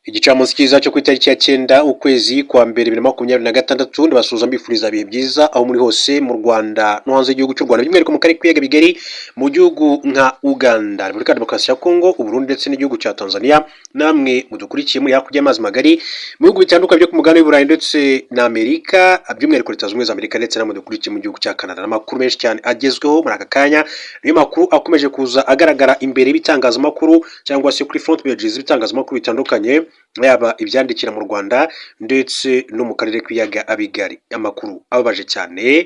Igicamunsi cyiza cyo ku itariki ya 9 ukwezi kwa mbere 2026, ndabasuhuza mbifuriza ibihe byiza aho muri hose mu Rwanda no hanze y'igihugu cy'u Rwanda, by'umwihariko mu karere k'ibiyaga bigari, mu gihugu nka Uganda, Repubulika ya Demokarasi ya Kongo, Uburundi ndetse n'igihugu cya Tanzania. Namwe mudukurikiye muri hakurya y'amazi magari mu bihugu bitandukanye byo ku mugabane w'Uburayi ndetse na Amerika, by'umwihariko Leta Zunze Ubumwe za Amerika, ndetse namwe dukurikiye mu gihugu cya Canada. Amakuru menshi cyane agezweho muri aka kanya niyo makuru akomeje kuza agaragara imbere y'ibitangazamakuru cyangwa se kuri front pages z'ibitangazamakuru bitandukanye, yaba ibyandikira mu Rwanda ndetse no mu karere k'ibiyaga bigari. Amakuru ababaje cyane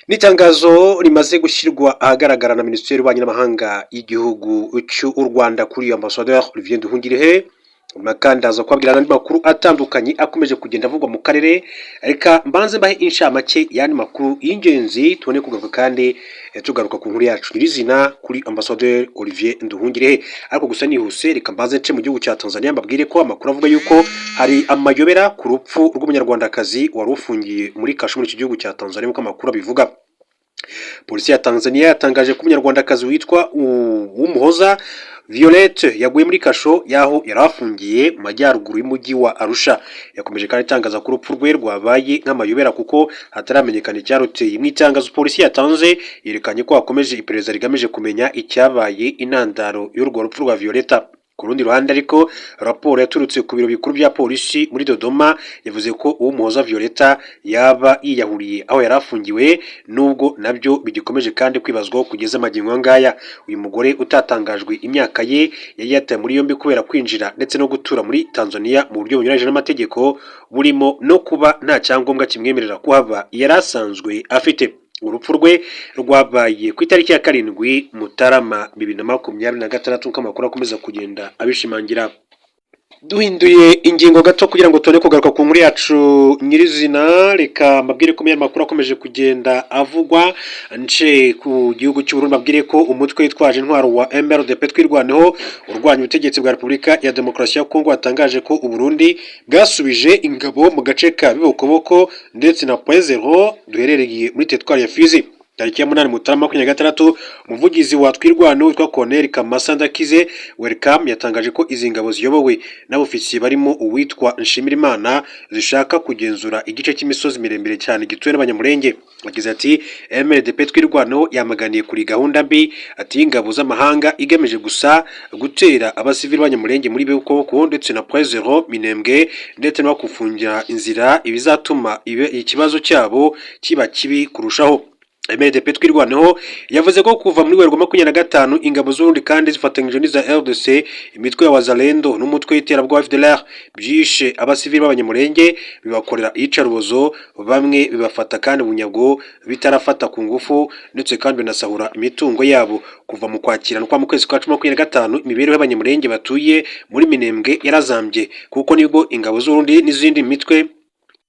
n'itangazo rimaze gushyirwa ahagaragara na Minisiteri y'Ububanyi n'Amahanga y'igihugu cy'u Rwanda kuri Ambassadeur Olivier Nduhungirehe. Kandi aza kubabwira n'andi makuru atandukanye akomeje kugenda avugwa mu karere. Reka mbanze mbahe inshamake y'andi makuru y'ingenzi, tubone kugaruka kandi tugaruka ku nkuru yacu nyirizina kuri Ambassadeur Olivier Nduhungirehe. Ariko gusa nihuse, reka mbanze nce mu gihugu cya Tanzania, mbabwire ko amakuru avuga yuko hari amayobera ku rupfu rw'Umunyarwandakazi wari ufungiye muri kasho muri iki gihugu cya Tanzania. Nk'uko amakuru abivuga, polisi ya Tanzania yatangaje ko Umunyarwandakazi witwa Uwumuhoza Violette yaguye muri kasho y'aho yari afungiye mu majyaruguru y'umujyi wa Arusha. Yakomeje kandi itangaza ko urupfu rwe rwabaye nk'amayobera kuko hataramenyekana icyaruteye. Mu itangazo polisi yatanze, yerekanye ko hakomeje iperereza rigamije kumenya icyabaye intandaro y'urwo rupfu rwa Violetta. Ku rundi ruhande ariko, raporo yaturutse ku biro bikuru bya polisi muri Dodoma yavuze ko Uwumuhoza Violetta yaba yiyahuriye aho yari afungiwe, nubwo nabyo bigikomeje kandi kwibazwaho kugeza magingo aya ngaya. Uyu mugore utatangajwe imyaka ye yari yatawe muri yombi kubera kwinjira ndetse no gutura muri Tanzania mu buryo bunyuranyije n'amategeko, burimo no kuba nta cyangombwa kimwemerera kuhaba yari asanzwe afite. Urupfu rwe rwabaye ku itariki ya 7 Mutarama 2026, nk'uko amakuru akomeza kugenda abishimangira. Duhinduye ingingo gato kugira ngo tubone kugaruka ku nkuru yacu nyirizina, reka mbabwire ko mu makuru akomeje kugenda avugwa, nce ku gihugu cy'u Burundi, mbabwire ko umutwe witwaje intwaro wa MRDP Twirwaneho urwanya ubutegetsi bwa Repubulika ya Demokarasi ya Kongo watangaje ko u Burundi bwasubije ingabo mu gace ka Bibokoboko ndetse na Point Zero duherereye muri teritwari ya Fizi. Tariki ya 8 Mutarama 26, umuvugizi wa Twirwaneho witwa Colonel Kamasa Ndakize Welcome yatangaje ko izi ngabo ziyobowe n'abofisiye barimo uwitwa Nshimirimana zishaka kugenzura igice cy'imisozi miremire cyane gituwe n'Abanyamulenge. Yagize ati: "MRDP Twirwaneho yamaganiye kuri gahunda mbi ati y'ingabo z'amahanga igamije gusa gutera abasivili b'Abanyamulenge muri Bibokoboko ndetse na Point Zero Minembwe, ndetse no kufungira inzira ibizatuma ikibazo cyabo kiba kibi kurushaho." MRDP Twirwaneho yavuze ko kuva muri Werurwe 25 ingabo z'Uburundi kandi zifatanyije n'iza RDC, imitwe ya Wazalendo n'umutwe w'iterabwoba FDLR byishe abasivili b'Abanyamulenge, bibakorera iyicarubozo, bamwe bibafata kandi bunyago bitarafata ku ngufu, ndetse kandi binasahura imitungo yabo. Kuva mu Kwakira no mu kwezi kwa cumi 25, imibereho y'Abanyamulenge batuye muri Minembwe yarazambye, kuko nibwo ingabo z'Uburundi n'izindi mitwe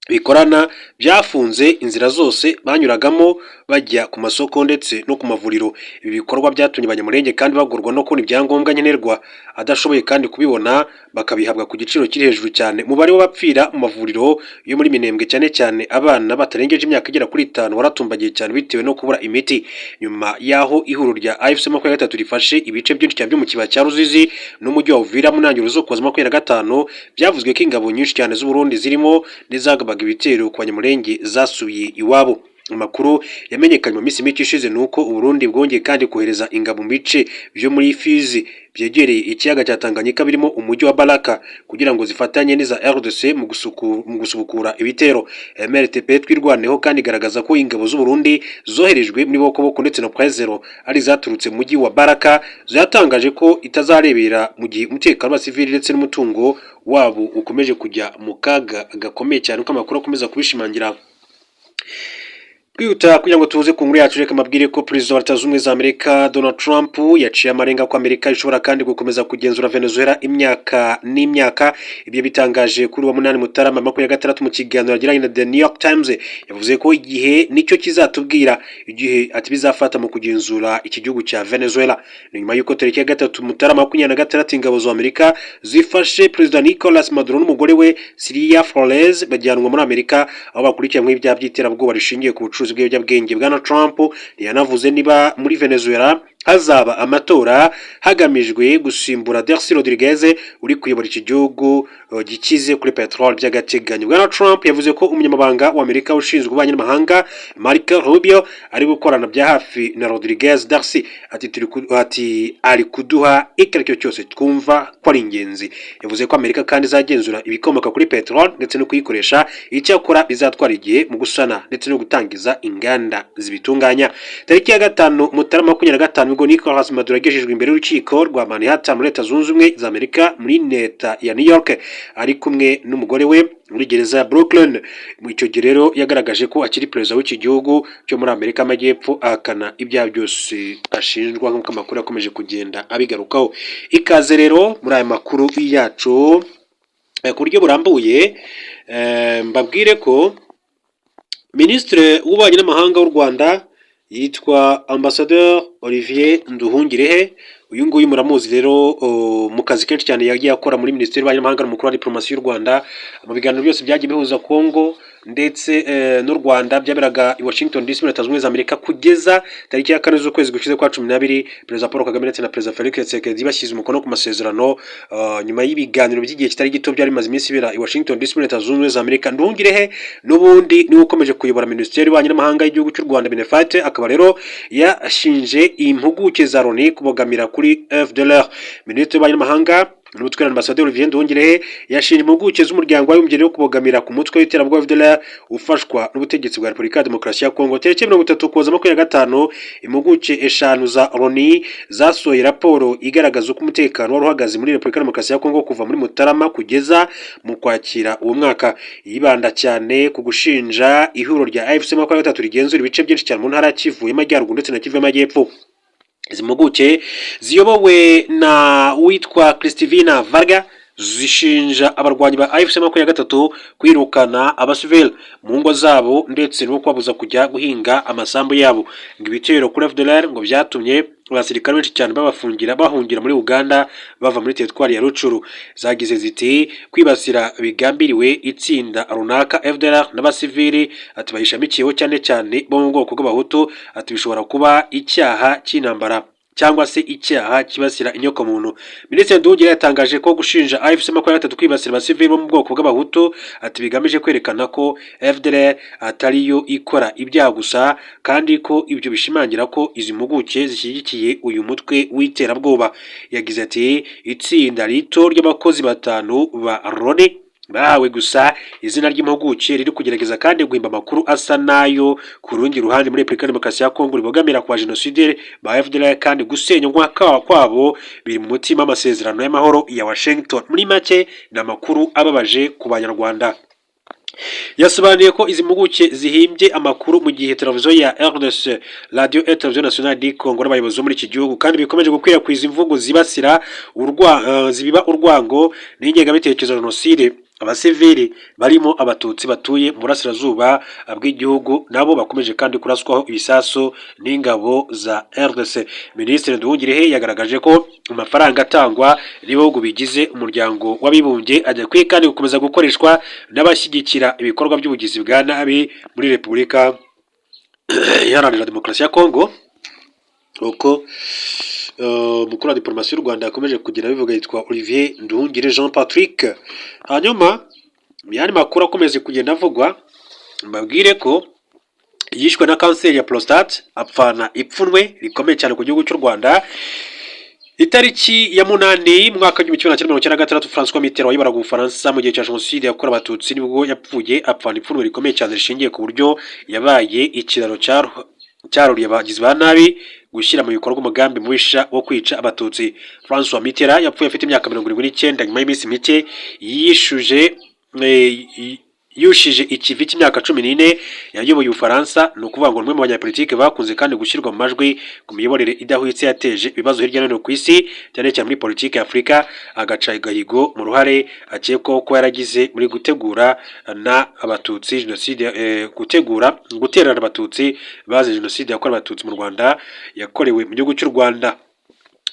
bikorana byafunze inzira zose banyuragamo bajya ku masoko ndetse no ku mavuriro. Ibi bikorwa byatumye Abanyamulenge kandi bagorwa no kubona ibyangombwa nkenerwa, adashoboye kandi kubibona bakabihabwa ku giciro kiri hejuru cyane. Umubare w'abapfira mu mavuriro yo muri Minembwe, cyane cyane abana batarengeje imyaka igera kuri 5, waratumbagiye cyane bitewe no kubura imiti. Nyuma y'aho ihuriro rya AFC 23 rifashe ibice byinshi cyane byo mu kibaya cya Ruzizi n'umujyi wa Uvira mu ntangiriro z'Ukuboza 25, byavuzwe ko ingabo nyinshi cyane z'u Burundi zirimo n'izagabaga ibitero ku Banyamulenge zasubiye iwabo. Amakuru yamenyekanye mu minsi mike ishize ni uko Uburundi bwongeye kandi kohereza ingabo mu bice byo muri Fizi byegereye ikiyaga cya Tanganyika, birimo umujyi wa Baraka, kugira ngo zifatanye n'iza RDC mu gusubukura ibitero. MRTP Twirwaneho kandi igaragaza ko ingabo z'u Burundi zoherejwe muri Bokoboko ndetse na Point Zero ari zaturutse mu mujyi wa Baraka. Zatangaje ko itazarebera mu gihe umutekano w'abasivili ndetse n'umutungo wabo ukomeje kujya mu kaga gakomeye cyane, uko amakuru akomeza kubishimangira. Twihuta kugira ngo tuze ku nkuru yacu, reka mabwire ko Perezida wa Leta Zunze Ubumwe za Amerika Donald Trump yaciye amarenga ko Amerika ishobora kandi gukomeza kugenzura Venezuela imyaka n'imyaka. Ibyo bitangaje kuri uwa 8 Mutarama 26 mu kiganiro yagiranye na The New York Times. Yavuze ko igihe nicyo kizatubwira igihe ati bizafata mu kugenzura iki gihugu cya Venezuela. Ni nyuma y'uko tariki ya 3 Mutarama 26 ingabo za Amerika zifashe Perezida Nicolas Maduro n'umugore we Cilia Flores, bajyanwa muri Amerika aho bakurikiranyweho ibyaha by'iterabwoba rishingiye ku bucuruzi bw'ibiyobyabwenge. Bwana Trump ntiyanavuze niba muri Venezuela Hazaba amatora hagamijwe gusimbura Delcy Rodriguez uri kuyobora iki gihugu gikize kuri peteroli by'agateganyo. Bwana Trump yavuze ko umunyamabanga wa Amerika ushinzwe ububanyi n'amahanga, Marco Rubio, ari gukorana bya hafi na Rodriguez Delcy, ati turi ati ari kuduha icyo ari cyo cyose twumva ko ari ingenzi. Yavuze ko Amerika kandi izagenzura ibikomoka kuri peteroli ndetse no kuyikoresha, icyakora bizatwara igihe mu gusana ndetse no gutangiza inganda zibitunganya. Tariki ya 5 Mutarama 25 nibwo Nicolas Maduro yagejejwe imbere y'urukiko rwa Manhattan muri Leta Zunze Ubumwe za Amerika, muri leta ya New York, ari kumwe n'umugore we muri gereza ya Brooklyn. Mu icyo gihe rero yagaragaje ko akiri perezida w'iki gihugu cyo muri Amerika y'Amajyepfo, ahakana ibyaha byose ashinjwa, nk'uko amakuru yakomeje kugenda abigarukaho. Ikaze rero muri aya makuru yacu ku buryo burambuye. Mbabwire ko Minisitiri w'Ububanyi n'Amahanga w'u Rwanda yitwa Ambasaderi Olivier Nduhungirehe. Uyu nguyu muramuzi rero mu kazi kenshi cyane yagiye akora muri Minisiteri y'Ububanyi n'Amahanga, n'umukuru wa diplomasi y'u Rwanda mu biganiro byose byagiye bihuza Kongo ndetse n'u Rwanda byaberaga i Washington DC muri Leta Zunze Ubumwe za Amerika, kugeza tariki ya 4 z'ukwezi gushize kwa 12, Perezida Paul Kagame ndetse na Perezida Felix Tshisekedi bashyize umukono ku masezerano nyuma y'ibiganiro by'igihe kitari gito byari bimaze iminsi bibera i Washington DC muri Leta Zunze Ubumwe za Amerika. Nduhungirehe n'ubundi niwe ukomeje kuyobora Minisiteri y'Ububanyi n'Amahanga y'igihugu cy'u Rwanda, MINEFAT, akaba rero yashinje impuguke za Loni kubogamira kuri FDLR. Minisitiri w'Ububanyi n'Amahanga n'umutwe Ambasaderi Olivier Nduhungirehe yashinje impuguke z'umuryango w'abibumbye rero kubogamira ku mutwe w'iterabwoba FDLR ufashwa n'ubutegetsi bwa Repubulika ya Demokarasi ya Kongo. Tariki 30 Ukuboza 25, impuguke eshanu za Loni zasohoye raporo igaragaza uko umutekano wari uhagaze muri Repubulika ya Demokarasi ya Kongo kuva muri Mutarama kugeza mu Kwakira uwo mwaka, yibanda cyane ku gushinja ihuriro rya AFC 23 rigenzura ibice byinshi cyane mu ntara ya Kivu y'Amajyaruguru ndetse na Kivu y'Amajyepfo. Izi mpuguke ziyobowe na witwa Christivina Varga zishinja abarwanyi ba AFC 23 kwirukana abasivili mu ngo zabo ndetse no kubabuza kujya guhinga amasambu yabo. Ngo ibitero kuri FDLR ngo byatumye abasirikare benshi cyane babafungira bahungira muri Uganda bava muri teritwari ya Rutshuru. Zagize ziti: "Kwibasira bigambiriwe itsinda runaka FDLR n'abasivili," ati, "bayishamikiyeho, cyane cyane bo mu bwoko bw'Abahutu," ati, "bishobora kuba icyaha cy'intambara cyangwa se icyaha kibasira inyokomuntu." Minisitiri Nduhungirehe yatangaje ko gushinja AFC 23 kwibasira abasivili bo mu bwoko bw'Abahutu, ati, bigamije kwerekana ko FDLR atariyo ikora ibyaha gusa, kandi ko ibyo bishimangira ko izi mpuguke zishyigikiye uyu mutwe w'iterabwoba. Yagize ati: "Itsinda rito ry'abakozi batanu ba Loni bahawe gusa izina ry'impuguke riri kugerageza kandi guhimba amakuru asa nayo ku rundi ruhande muri Repubulika ya Demokarasi ya Kongo ribogamira kwa jenoside ba FDLR, kandi gusenywa kwabo biri mu mutima w'amasezerano y'amahoro ya Washington." Muri make ni amakuru ababaje ku Banyarwanda. Yasobanuye ko izi mpuguke zihimbye amakuru mu gihe televiziyo ya RDC, Radio et Télévision Nationale du Congo, n'abayobozi bo muri iki gihugu kandi bikomeje gukwirakwiza imvugo zibasira zibiba urwango n'ingengabitekerezo ya jenoside. Abasivili barimo Abatutsi batuye mu burasirazuba bw'igihugu nabo bakomeje kandi kuraswaho ibisasu n'ingabo za RDC. Minisitiri Nduhungirehe yagaragaje ko amafaranga atangwa n'ibihugu bigize Umuryango w'Abibumbye adakwiye kandi gukomeza gukoreshwa n'abashyigikira ibikorwa by'ubugizi bwa nabi muri Repubulika Iharanira Demokarasi ya Kongo. Uko umukuru wa diplomasi y'u Rwanda yakomeje kugira abivuga, yitwa Olivier Nduhungire Jean Patrick. Hanyuma mu yandi makuru akomeje kugenda avugwa, mbabwire ko yishwe na kanseri ya prostate, apfana ipfunwe rikomeye cyane ku gihugu cy'u Rwanda. Itariki ya 8 mu mwaka w'1996, François Mitterrand wayoboraga Ubufaransa mu gihe cya jenoside yakorewe Abatutsi nibwo yapfuye, apfana ipfunwe rikomeye cyane rishingiye ku buryo yabaye ikiraro cyaruriye abagizi ba nabi gushyira mu bikorwa umugambi mubisha wo kwica Abatutsi. François Mitterrand yapfuye afite imyaka 79, nyuma y'iminsi mike yishuje yushije ikivi cy'imyaka 14 yayoboye Ubufaransa. Ni ukuvuga ngo umwe mu banyapolitike bakunze kandi gushyirwa mu majwi ku miyoborere idahwitse yateje ibibazo hirya no hino ku isi, cyane cyane muri politiki ya Afurika, agaca agahigo mu ruhare akekwaho ko yaragize muri gutegura na Abatutsi jenoside, gutegura guterana Abatutsi bazize jenoside yakorewe Abatutsi mu Rwanda, yakorewe mu gihugu cy'u Rwanda.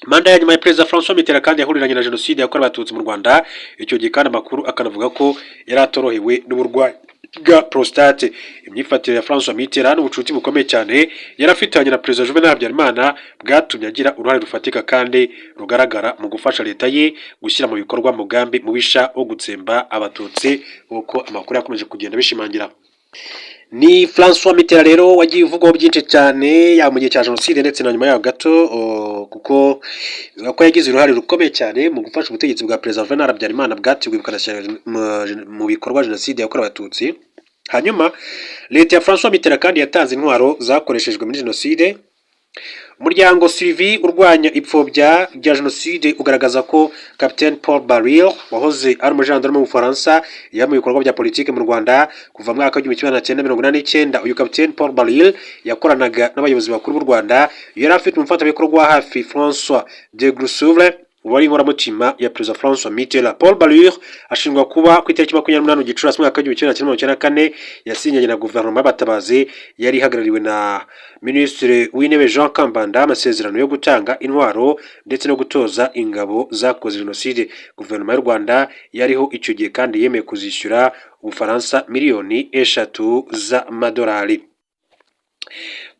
Manda ya nyuma ya Perezida François Mitterrand kandi yahuriranye na jenoside yakorewe Abatutsi mu Rwanda. Icyo gihe kandi amakuru akanavuga ko yari atorohewe n'uburwayi. bwa prostate. Imyifatire ya François Mitterrand n'ubucuti bukomeye cyane yari afitanye na Perezida Juvenal Habyarimana bwatumye agira uruhare rufatika kandi rugaragara mu gufasha leta ye gushyira mu bikorwa umugambi mubisha wo gutsemba Abatutsi, nk'uko amakuru yakomeje kugenda bishimangira. Ni François Mitterrand rero wagiye uvugwaho byinshi cyane, yaba mu gihe cya jenoside ndetse na nyuma yaho gato, kuko bivuga ko yagize uruhare rukomeye cyane mu gufasha ubutegetsi bwa Perezida Juvenal Habyarimana bwateguwe bukanashyira mu bikorwa jenoside yakorewe Abatutsi. Hanyuma leta ya François Mitterrand kandi yatanze intwaro zakoreshejwe muri jenoside. Umuryango Survie urwanya ipfobya rya jenoside ugaragaza ko Capitaine Paul Barril, wahoze ari umujandarume w'Ubufaransa, yari mu bikorwa bya politiki mu Rwanda kuva mu mwaka w'1989. Uyu Capitaine Paul Barril yakoranaga n'abayobozi bakuru b'u Rwanda. Yari afite umufatanyabikorwa wa hafi, François de Grossouvre, wari inkoramutima ya Perezida François Mitterrand. Paul Barril ashinjwa kuba ku itariki 28 Gicurasi umwaka w'1994 yasinyanye na guverinoma y'Abatabazi yari ihagarariwe na Minisitiri w'Intebe Jean Kambanda amasezerano yo gutanga intwaro ndetse no gutoza ingabo zakoze jenoside. Guverinoma y'u Rwanda yariho icyo gihe kandi yemeye kuzishyura Ubufaransa miliyoni 3 z'amadolari.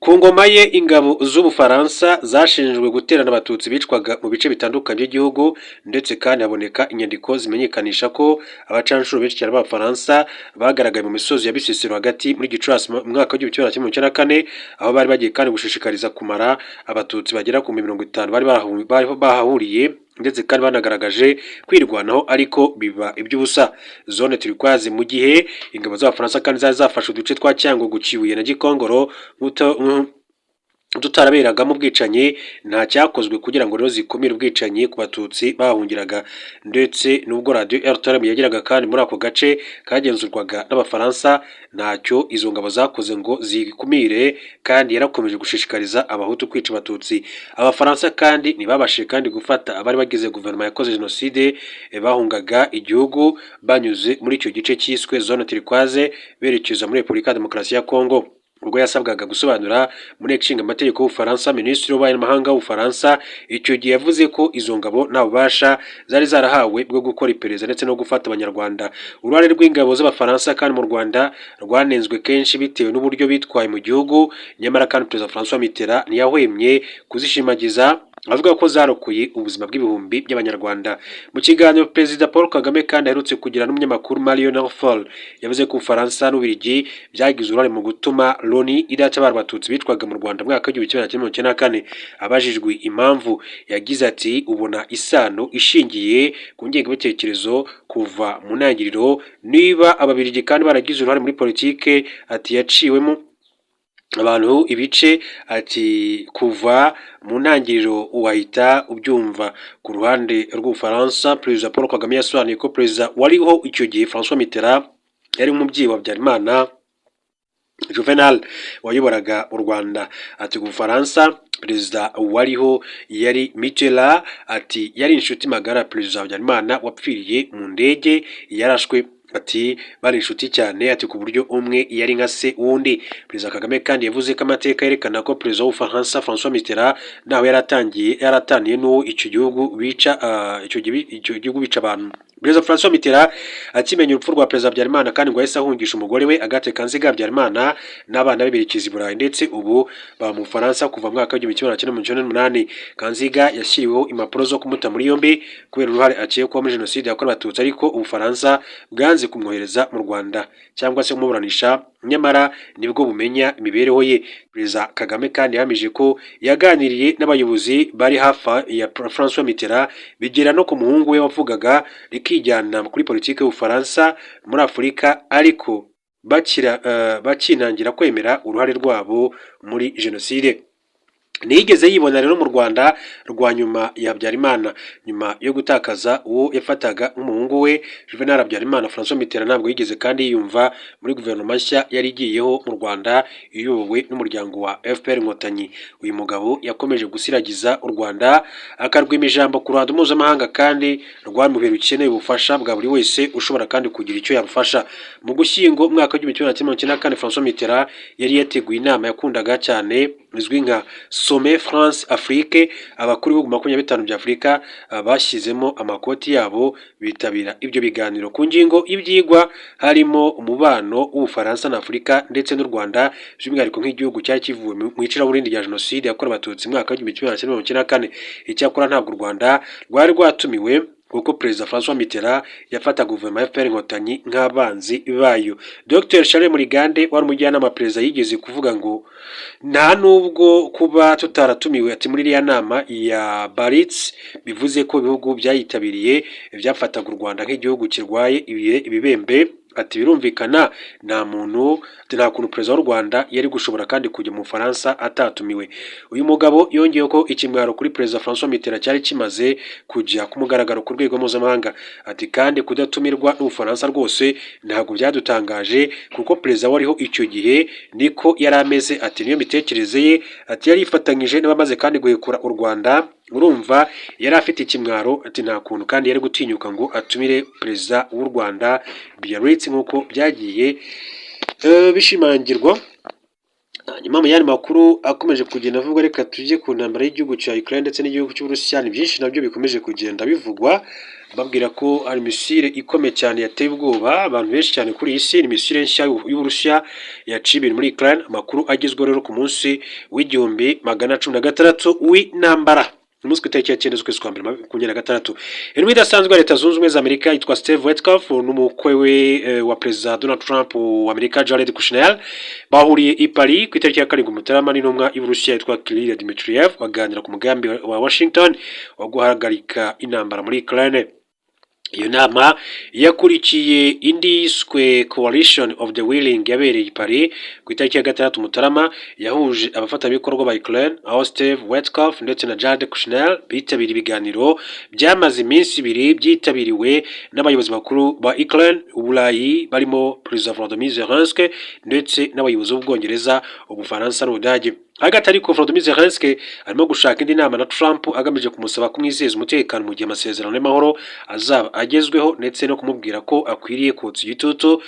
Ku ngoma ye, ingabo z'Ubufaransa zashinjwe guterana Abatutsi bicwaga mu bice bitandukanye by'igihugu, ndetse kandi haboneka inyandiko zimenyekanisha ko abacanshuro benshi cyane b'Abafaransa bagaragaye mu misozi ya Bisesero hagati muri Gicurasi mu mwaka w'1994, aho bari bagiye kandi gushishikariza kumara Abatutsi bagera ku 50 bari bahahuriye, ndetse kandi banagaragaje kwirwanaho ariko biba iby'ubusa. Zone Turquoise. Mu gihe ingabo z'Abafaransa kandi zari zafashe uduce twa Cyangugu, Kibuye na Gikongoro tutaraberagamo ubwicanyi, nta cyakozwe kugira ngo rero zikumire ubwicanyi ku Batutsi bahungiraga. Ndetse n'ubwo radiyo RTLM yageraga kandi muri ako gace kagenzurwaga n'Abafaransa, ntacyo izo ngabo zakoze ngo zikumire, kandi yarakomeje gushishikariza Abahutu kwica Abatutsi. Abafaransa kandi ntibabashije kandi gufata abari bagize guverinoma yakoze jenoside bahungaga igihugu banyuze muri icyo gice cyiswe Zone Turquoise berekeza muri Repubulika ya Demokarasi ya Kongo. Ubwo yasabwaga gusobanura mu Nteko Ishinga Amategeko y'Ubufaransa, Minisitiri w'Ububanyi n'Amahanga w'Ubufaransa icyo gihe yavuze ko izo ngabo nta bubasha zari zarahawe bwo gukora iperereza ndetse no gufata Abanyarwanda. Uruhare rw'ingabo z'Abafaransa kandi mu Rwanda rwanenzwe kenshi bitewe n'uburyo bitwaye mu gihugu. Nyamara kandi Perezida François Mitterrand ntiyahwemye kuzishimagiza, avuga ko zarokoye ubuzima bw'ibihumbi by'Abanyarwanda. Mu kiganiro Perezida Paul Kagame kandi aherutse kugira n'umunyamakuru Mario Nawfal, yavuze ko Ubufaransa n'Ububiligi byagize uruhare mu gutuma Loni idatabara Abatutsi bicwaga mu Rwanda mu mwaka w'1994. Abajijwe impamvu, yagize ati: "Ubona isano ishingiye ku ngengabitekerezo kuva mu ntangiriro, niba Ababiligi kandi baragize uruhare muri politike," ati, "yaciwemo abantu ibice," ati, "kuva mu ntangiriro wahita ubyumva." Ku ruhande rw'Ubufaransa, Perezida Paul Kagame yasobanuye ko perezida wariho icyo gihe, François Mitterrand, yari umubyeyi wa Habyarimana Juvenal wayoboraga u Rwanda. Ati: "Ku Bufaransa, perezida wariho yari Mitterrand," ati, "yari inshuti magara ya Perezida Habyarimana wapfiriye mu ndege yarashwe," ati, "bari inshuti cyane," ati, "ku buryo umwe yari nka se w'undi." Perezida Kagame kandi yavuze ko amateka yerekana ko perezida w'Ubufaransa François Mitterrand nawe yaratangiye yarataniye n'uwo icyo gihugu bica icyo gihugu bica abantu. Perezida François Mitterrand akimenya urupfu rwa Perezida Habyarimana kandi ngo yahise ahungisha umugore we Agathe Kanziga Habyarimana n'abana be, berekeza i Burayi, ndetse ubu baba mu Bufaransa kuva mu mwaka w'1998. Kanziga yashyiriweho impapuro zo kumuta muri yombi kubera uruhare akekwaho muri jenoside yakorewe Abatutsi, ariko Ubufaransa bwanze kumwohereza mu Rwanda cyangwa se kumuburanisha, nyamara nibwo bumenya imibereho ye. Perezida Kagame kandi yahamije ko yaganiriye n'abayobozi bari hafi ya François Mitterrand, bigera no ku muhungu we wavugaga rikijyana kuri politiki y'Ubufaransa muri Afurika, ariko bakira bakinangira kwemera uruhare rwabo muri jenoside. Ntiyigeze yibona rero mu Rwanda rwa nyuma ya Habyarimana. Nyuma yo gutakaza uwo yafataga nk'umuhungu we, Juvenal Habyarimana, François Mitterrand ntabwo yigeze kandi yiyumva muri guverinoma nshya yari igiyeho mu Rwanda iyobowe n'umuryango wa FPR Inkotanyi. Uyu mugabo yakomeje gusiragiza u Rwanda, akarwima ijambo ku ruhando mpuzamahanga, kandi rwari mu bihe rukeneye ubufasha bwa buri wese ushobora kandi kugira icyo yarufasha. Mu Gushyingo umwaka w'1994, François Mitterrand yari yateguye inama yakundaga cyane izwi nka Sommet France Afrique. Abakuru b'ibihugu 25 bya Afurika bashyizemo amakoti yabo bitabira ibyo biganiro. Ku ngingo y'ibyigwa harimo umubano w'Ubufaransa na Afurika ndetse n'u Rwanda by'umwihariko, nk'igihugu cyari kivuye mu icuraburindi rya Jenoside yakorewe Abatutsi mu mwaka w'1994. Icyakora ntabwo u Rwanda rwari rwatumiwe, kuko Perezida François Mitterrand yafataga guverinoma ya FPR Inkotanyi nk'abanzi bayo. Dr Charles Murigande wari umujyanama wa perezida yigeze kuvuga ngo nta nubwo kuba tutaratumiwe, ati, muri iriya nama ya Biarritz bivuze ko ibihugu byayitabiriye byafataga u Rwanda nk'igihugu kirwaye ibibembe. Ati birumvikana, nta muntu, nta kuntu perezida w'u Rwanda yari gushobora kandi kujya mu Bufaransa atatumiwe. Uyu mugabo yongeyeho ko ikimwaro kuri Perezida François Mitterrand cyari kimaze kujya ku mugaragaro ku rwego mpuzamahanga. Ati kandi kudatumirwa n'Ubufaransa rwose ntabwo byadutangaje, kuko perezida wariho icyo gihe niko yari ameze. Ati niyo mitekerereze ye. Ati yari yifatanyije n'abamaze kandi guhekura u Rwanda. Urumva yari afite ikimwaro. Ati nta kuntu kandi yari gutinyuka ngo atumire perezida w'u Rwanda Biarritz, nk'uko byagiye bishimangirwa. Hanyuma mu yandi makuru akomeje kugenda avugwa, reka tujye ku ntambara y'igihugu cya Ukraine ndetse n'igihugu cy'Uburusiya. Ni byinshi nabyo bikomeje kugenda bivugwa, babwira ko hari misile ikomeye cyane yateye ubwoba abantu benshi cyane kuri iyi si. Ni misile nshya y'Uburusiya yaciye ibintu muri Ukraine. Amakuru agezweho rero ku munsi w'1116 w'intambara, umunsi ku itariki ya 9 z'ukwezi kwa mbere 26, intumwa idasanzwe ya Leta Zunze Ubumwe za Amerika yitwa Steve Witkoff n'umukwe we wa Perezida Donald Trump wa Amerika, Jared Kushner, bahuriye i Paris ku itariki ya 7 Mutarama n'intumwa y'Uburusiya yitwa Kirill Dmitriev, baganira ku mugambi wa Washington wo guhagarika intambara muri Ukraine. Iyo nama yakurikiye indi yiswe Coalition of the Willing yabereye i Paris ku itariki ya 6 Mutarama, yahuje abafatanyabikorwa ba Ukraine, aho Steve Witkoff ndetse na Jared Kushner bitabiriye ibiganiro byamaze iminsi 2, byitabiriwe n'abayobozi bakuru ba Ukraine, Uburayi barimo Perezida Volodymyr Zelensky ndetse n'abayobozi b'Ubwongereza, Ubufaransa n'Ubudage. Hagati ariko, Volodymyr Zelensky arimo gushaka indi nama na Trump agamije kumusaba kumwizeza umutekano mu gihe amasezerano y'amahoro azaba agezweho, ndetse no kumubwira ko akwiriye kotsa igitutu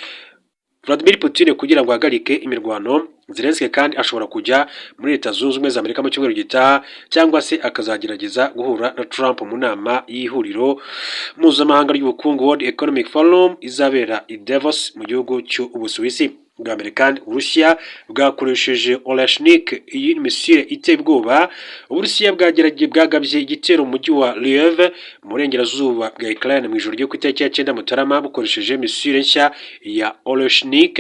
Vladimir Putin kugira ngo ahagarike imirwano. Zelensky kandi ashobora kujya muri Leta Zunze Ubumwe za Amerika mu cyumweru gitaha, cyangwa se akazagerageza guhura na Trump mu nama y'ihuriro mpuzamahanga ry'ubukungu, World Economic Forum, izabera i Davos mu gihugu cy'Ubusuwisi. Bwa mbere kandi Uburusiya bwakoresheje Oreshnik, iyi ni misile iteye ubwoba. Uburusiya bwagerageje bwagabye igitero mu mujyi wa Lviv mu burengerazuba bwa Ukraine mu ijoro ryo ku itariki ya 9 Mutarama, bukoresheje misile nshya ya Oreshnik,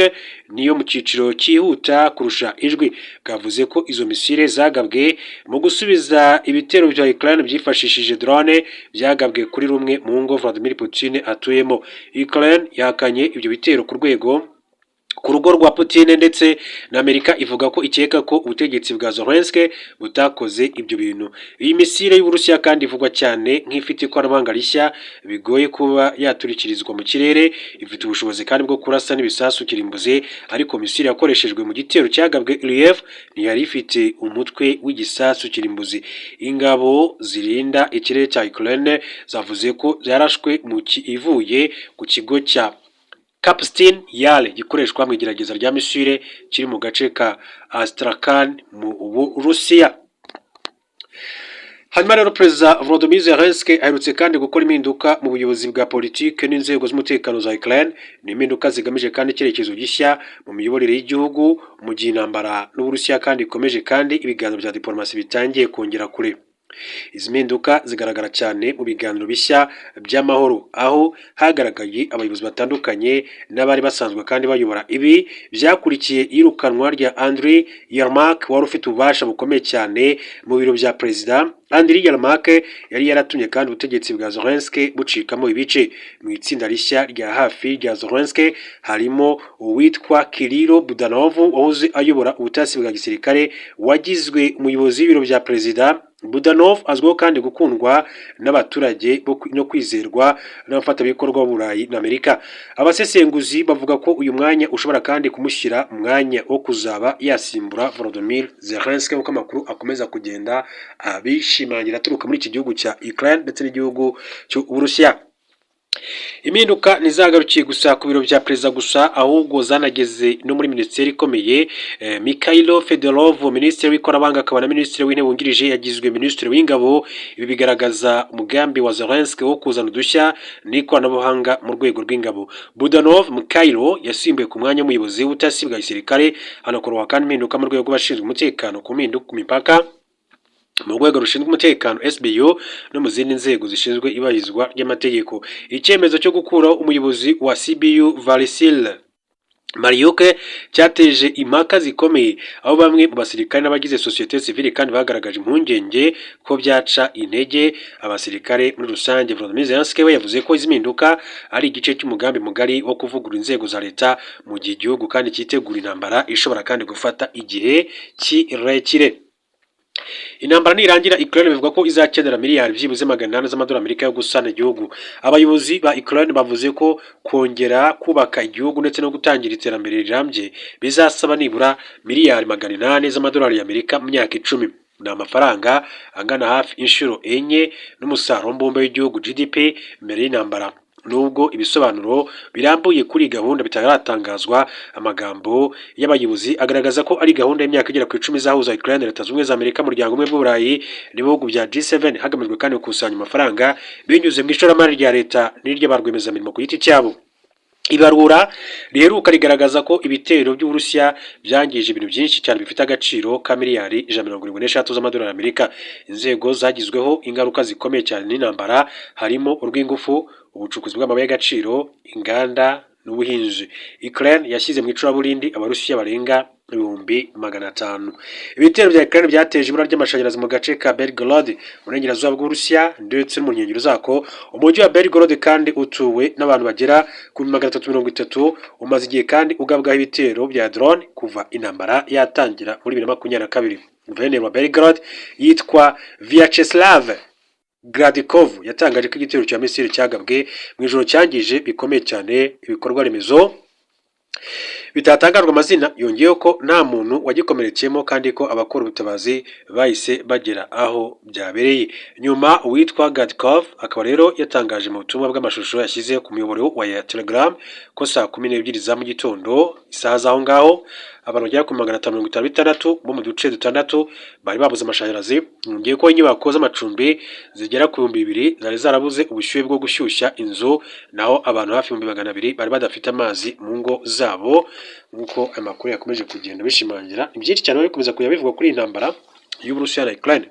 niyo mu cyiciro cyihuta kurusha ijwi. Bwavuze ko izo misile zagabwe mu gusubiza ibitero bya Ukraine byifashishije drone byagabwe kuri rumwe mu ngo Vladimir Putin atuyemo. Ukraine yahakanye ibyo bitero ku rwego ku rugo rwa Putin, ndetse na Amerika ivuga ko ikeka ko ubutegetsi bwa Zelensky butakoze ibyo bintu. Iyi misile y'Uburusiya kandi ivugwa cyane nk'ifite ikoranabuhanga rishya bigoye kuba yaturikirizwa mu kirere. Ifite ubushobozi kandi bwo kurasa n'ibisasu kirimbuzi, ariko misile yakoreshejwe mu gitero cyagabwe Lviv ntiyari ifite umutwe w'igisasu kirimbuzi. Ingabo zirinda ikirere cya Ukraine zavuze ko yarashwe mu ivuye ku kigo cya Kapustin Yar gikoreshwa mu igerageza rya misile kiri mu gace ka Astrakhan mu Burusiya. Hanyuma rero, Perezida Volodymyr Zelensky aherutse kandi gukora impinduka mu buyobozi bwa politike n'inzego z'umutekano za Ukraine. Ni impinduka zigamije kandi icyerekezo gishya mu miyoborere y'igihugu, mu gihe intambara n'Uburusiya kandi ikomeje, kandi ibiganiro bya diplomasi bitangiye kongera kure. Izi mpinduka zigaragara cyane mu biganiro bishya by'amahoro, aho hagaragaye abayobozi batandukanye n'abari basanzwe kandi bayobora. Ibi byakurikiye iyirukanwa rya Andriy Yermak wari ufite ububasha bukomeye cyane mu biro bya perezida. Andriy Yermak yari yaratumye kandi ubutegetsi bwa Zelensky bucikamo ibice. Mu itsinda rishya rya hafi rya Zelensky harimo uwitwa Kirilo Budanov wahoze ayobora ubutasi bwa gisirikare, wagizwe umuyobozi w'ibiro bya perezida. Budanov azwiho kandi gukundwa n'abaturage no kwizerwa n'abafatanyabikorwa b'Uburayi na Amerika. Abasesenguzi bavuga ko uyu mwanya ushobora kandi kumushyira mu mwanya wo kuzaba yasimbura Volodymyr Zelensky, nk'uko amakuru akomeza kugenda abishimangira aturuka muri iki gihugu cya Ukraine ndetse n'igihugu cy'Uburusiya. Impinduka ntizagarukiye gusa ku biro bya perezida gusa, ahubwo zanageze no muri minisiteri ikomeye. Mikhailo Fedorov, minisitiri w'ikoranabuhanga akaba na minisitiri w'intebe wungirije, yagizwe minisitiri w'ingabo. Ibi bigaragaza umugambi wa Zelensky wo kuzana udushya n'ikoranabuhanga mu rwego rw'ingabo. Budanov Mikhailo yasimbuye ku mwanya w'umuyobozi w'ubutasi bwa gisirikare. Hanakorwa kandi impinduka mu rwego rw'abashinzwe umutekano ku mpinduka ku mipaka, mu rwego rushinzwe umutekano SBU, no mu zindi nzego zishinzwe iyubahirizwa ry'amategeko. Icyemezo cyo gukuraho umuyobozi wa CBU Vasyl Malyuk cyateje impaka zikomeye, aho bamwe mu basirikare n'abagize sosiyete sivile kandi bagaragaje impungenge ko byaca intege abasirikare muri rusange. Volodymyr Zelensky we yavuze ko izi mpinduka ari igice cy'umugambi mugari wo kuvugurura inzego za leta, mu gihe igihugu kandi cyitegura intambara ishobora kandi gufata igihe kirekire. Intambara nirangira, Ukraine bivuga ko izakenera miliyari byibuze 800 z'amadolari Amerika yo gusana igihugu. Abayobozi ba Ukraine bavuze ko kongera kubaka igihugu ndetse no gutangira iterambere rirambye bizasaba nibura miliyari 800 z'amadolari y'Amerika mu myaka 10. Ni amafaranga angana hafi inshuro enye n'umusaruro mbumbe w'igihugu, GDP, mbere y'intambara. Nubwo ibisobanuro birambuye kuri iyi gahunda bitaratangazwa, amagambo y'abayobozi agaragaza ko ari gahunda y'imyaka igera ku 10 izahuza Ukraine, Leta Zunze Ubumwe za Amerika, Umuryango Ubumwe bw'Uburayi n'ibihugu bya G7, hagamijwe kandi gukusanya amafaranga binyuze mu ishoramari rya leta n'irya ba rwiyemezamirimo ku giti cyabo. Ibarura riheruka rigaragaza ko ibitero by'Uburusiya byangije ibintu byinshi cyane bifite agaciro ka miliyari 173 z'amadolari y'Amerika. Inzego zagizweho ingaruka zikomeye cyane n'intambara harimo urw'ingufu, ubucukuzi bw'amabuye y'agaciro, inganda n'ubuhinzi. Ukraine yashyize mu icuraburindi Abarusiya barenga 500,000. Ibitero bya Ukraine byateje ibura ry'amashanyarazi mu gace ka Belgorod mu burengerazuba bw'Uburusiya ndetse no mu nkengero zako. Umujyi wa Belgorod kandi utuwe n'abantu bagera ku 330, umaze igihe kandi ugabwaho ibitero bya drone kuva intambara yatangira muri 2022. Guverineri wa Belgorod yitwa Vyacheslav Gladkov yatangaje ko igitero cya missile cyagabwe mu ijoro cyangije bikomeye cyane ibikorwa remezo bitatangajwe amazina. Yongeyeho ko nta muntu wagikomerekeyemo kandi ko abakora ubutabazi bahise bagera aho byabereye nyuma. Uwitwa Gladkov akaba rero yatangaje mu butumwa bw'amashusho yashyize ku muyoboro wa Telegram ko saa 12 za mu gitondo, isaha z'aho ngaho, abantu bagera ku 556 bo mu duce dutandatu bari babuze amashanyarazi. Yongeye ko inyubako z'amacumbi zigera ku 2000 zari zarabuze ubushyuhe bwo gushyushya inzu, naho abantu hafi 200,000 bari badafite amazi mu ngo zabo, nk'uko aya makuru yakomeje kugenda bishimangira. Ni byinshi cyane bikomeza kujya bivugwa kuri iyi ntambara y'Uburusiya na Ukraine.